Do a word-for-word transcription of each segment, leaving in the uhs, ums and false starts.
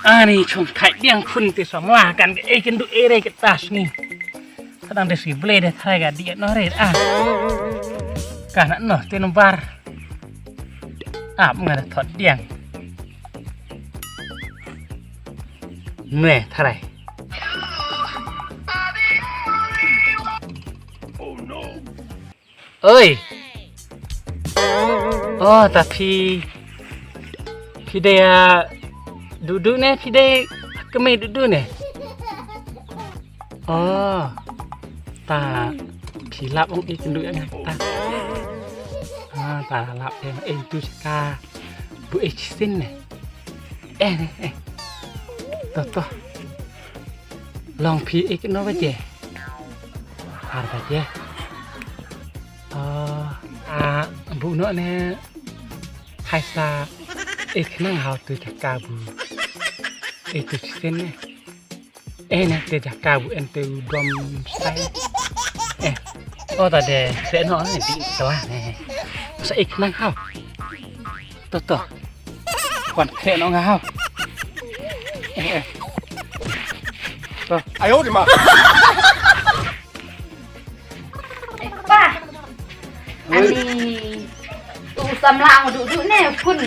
Ani chong thait diang khun te samla kan ka e kan du e re ka tas ni. Sadang de si ble de thai ka di no re a. Ka na no te number. Ap nga da thot diang. Ne thai. Oi. Oh, ta phi. Phi dei a dudu ne, phi dei kmie dudu ne. Oh. Ta phi lap ong i kyndu ïa nga ta. Ah, ta lap ïa nga, eh, tu ka. Bu eh chisin ne. Eh, eh, eh. To, to. Long phi eh kno baje. Har baje. Ah, ah, bu no ne. Hai sa. Eh, khnang hau tu jaka bu. Eh, tu chisin ne. Eh, ne te jaka bu en te u dom sai. Eh, oh, ta de, se no, ne, di kala, ne. Sa ik nang hau. To, to. Kwan kre no nga hau. Eh, eh. To. Ayo, di ma. Eh, pa. Ani. Tu samla ang du du ne, kun.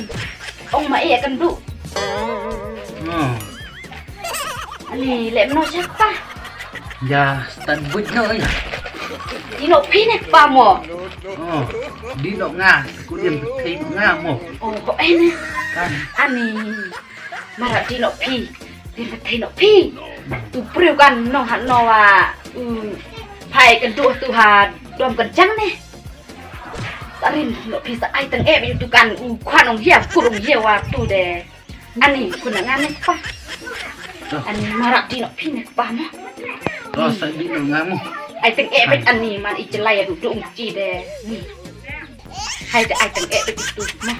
Ong ma iya kan du. Hmm. Ani lem no siapa? Ya, stad buit no ya. Dino pine pa mo. Oh, dino nga, ku dim pei nga mo. Oh, ko ene. Kan. Ani. Mara dino pi. Dim pei no pi. Tu priu kan no han no wa. Hmm. Pai kan du tu ha dom kan jang ne. Tarin no pi sa ai tang e bi tu kan u kwan ong ya kurung ya wa tu de. Ani, kuna ngane pa. Ani mara dino pine pa mo. To sa dino ngamo. Ai teng e bet ani man i chelai adu dung chi de. Ni. Hai de ai teng e bet tu mo.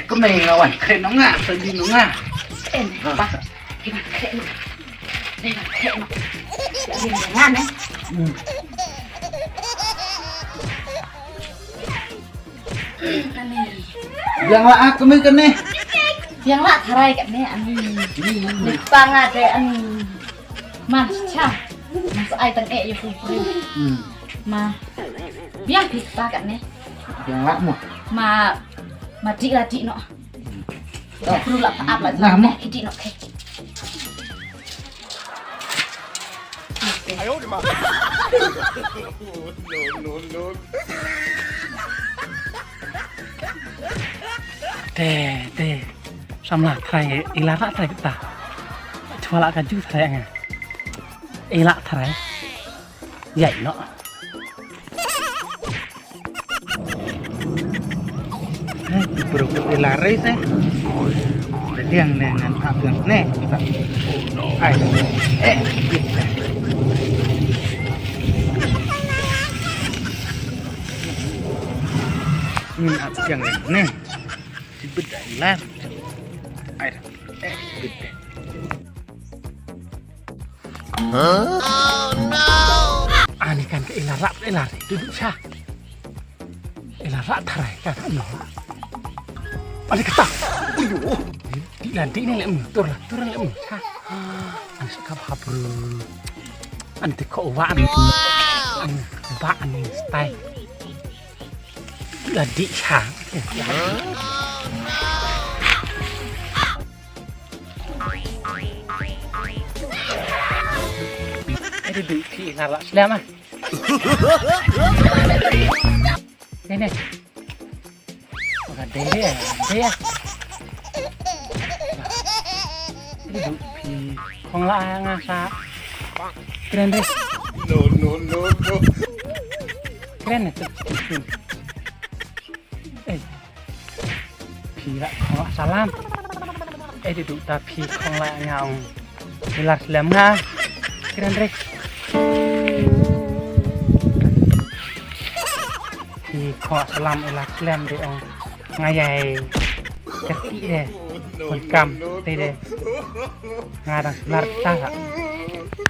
Ko me ngawan kre no nga sa dino nga. En pa. Ki man kre no. Ni man kre no. Ni ngane. Biang lah aku mai kene. Biang lah tharai kene ani. Ni panga de ani. Ma cha. Ma sa ai tang e yu ku pri. Hmm. Ma. Biang pi ta kene. Biang lah mo. Ma. Ma di la di no. Perlu lah apa lah. Nah mo. Di no ke. Te, te. Samla trai ila ra trai kita. Chwala ka ju trai nga. Ila trai. Yai no. Bro, ila rai se. Dadiang ne ngan ap lang ne. Ai. Eh. Ngin ap lang ne. Sibet dah ila. Ai. Eh, sibet dah. Ani kan ka ila rap ila re duduk sha. Ila rap tharai kan ano. Ani kata. Ayo. Di la di ni le mu tur la tur le mu sha. Ani suka bhabru. Ani te ko wa ani. Ani ba ani style. La di sha. Ai dei dei phi lar la slem ah. Nè nè. Ka dei dei dei ah. Ai dei dei phi khong la nga sa. Kren re. No no no no. Kren ne tu. Eh. Phi la khong la salam. Eh, dei dei ta phi khong la nga ong. Ilar slem nga. Kren re. Phi khong la salam ilar slem de ong. Nga yai. Kerti de. Kun kam te de. Nga dang lar ta la.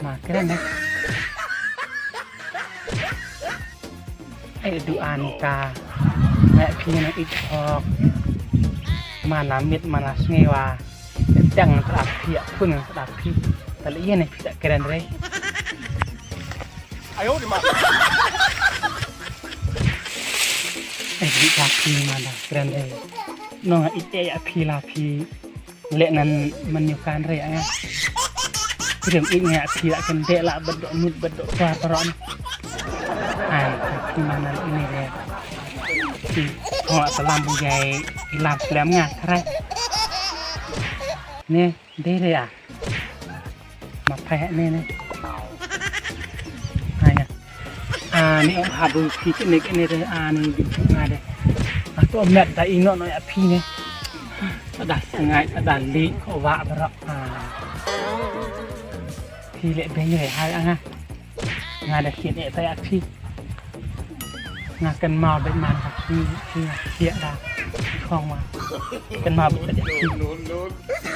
Ma kren re. Ai du an ka. Ngai phi nang ïeit hok. Man la miet man la sngew wa. Tang ta phi ya pun ta phi. Ta le ïa ne phi ta kren re. Eh, di ta phi ma da kren re. Nong ïa phi la phi. Leh nan man ïa kan re anga. Krim ik nga phi la kan de la bad do mut bad do kwa paron. Ai, phi ma nan ini re. Phi ho salam bu jai ilam slem nga re. Ne, de re a. Ma phai ha ne ne. Ai na. Ani ong habu phi kene kene de ani bi nga de. Ato met da ino no ya phi ne. Da sangai da li ko wa bro. Phi le beng re hai anga. Nga da kene ta ya phi. Nga kan mau bet man ha phi phi ya da. Khong wa. Kan mau bet ya phi.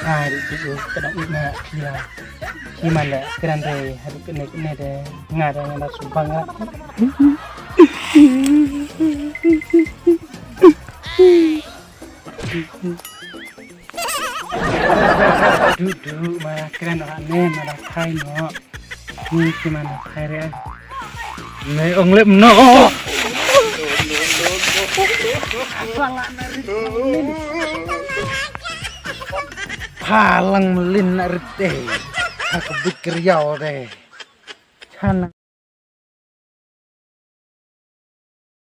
Ai di di ka da u na phi ya. Ki man da kren de haduh kene kene de nga da nga da sumbang ah. Du du ma kren ah ne ma da kai no. Ni ki man da kai re. Ne ong lep no. Phalang melin na rite. Aku bikir yau de. Chana.